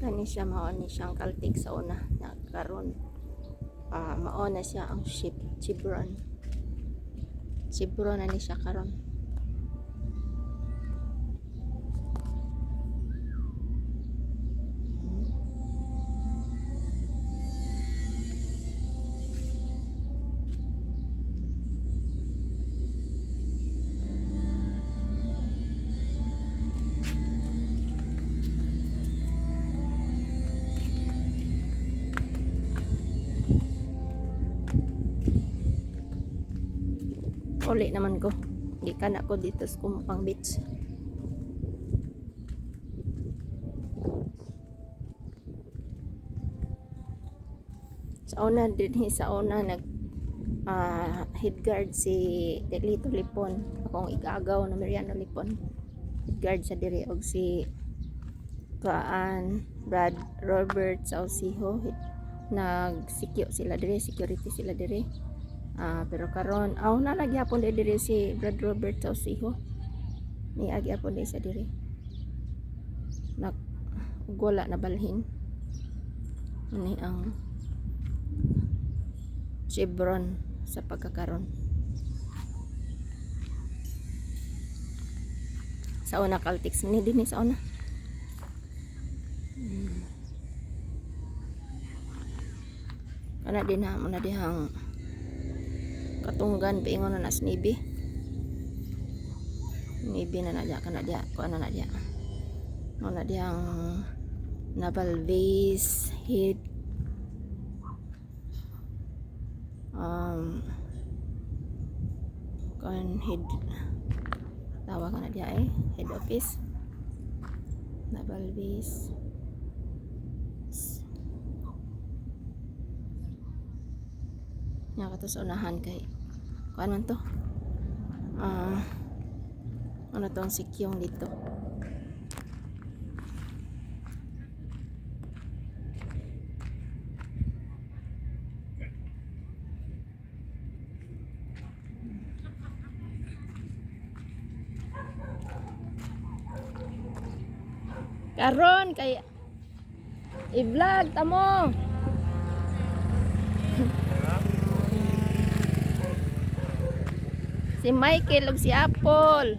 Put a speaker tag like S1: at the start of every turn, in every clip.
S1: Kani siya, mao ni siyang Caltex sa una na karon mao na siya ang ship Chevron. Chevron na ni siya karon. Uli naman ko. Gikan ako dito sa Kumpang Beach. Sa una din, sa una nag head guard si Delito Lipon, akong igagaw na Mariano Lipon. Head guard sa diri og si kuan Brad Robert Saucijo, nag-secure sila diri, security sila diri. Pero karon aw na nagyapon diri diri si Brad Robert Saucijo. Ni agyapon diri sa diri. Nag ug wala na balhin. Ani ang Chevron sa pagkakaron. Sa una Caltex ni dinhi sa una. Kana din ha, muna dihang katunggan paingon na nas Navy. Navy na na diya, kana diya, kuan na na diya. Muna dihang naval base head kuan head, tawag na diya eh, head office naval base. Nya kato sa unahan kay kuan man to, ano tong sikyong dito. Karon kay i-vlog tamo. Si Michael ug si Apple.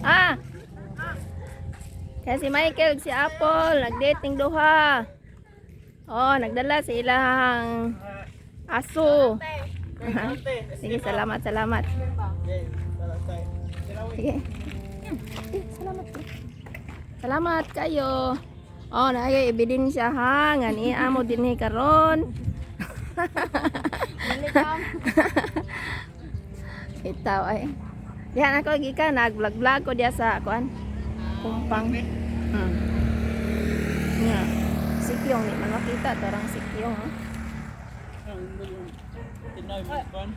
S1: Ah. Kaya si Michael ug si Apple nagdating duha. Oh, nagdala sa ilang aso. Sige, salamat, salamat. Sige. Eh, salamat. Salamat kayo. Oh, naay ebidensya ha nga ni amo dinhi karon. Itaw ay. Diyan ako gikan nag-vlog-vlog ko diya sa kuan. Kumpang. Nya. Sikyong ni man makita tarang sikyong. Oh.
S2: Tinay mo kan.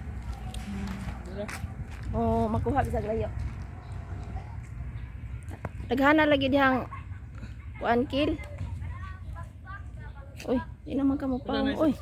S1: Oh, makuha bisag layo. Daghana lagi dihang kuan kil. Uy, di naman ka mo pa. Uy.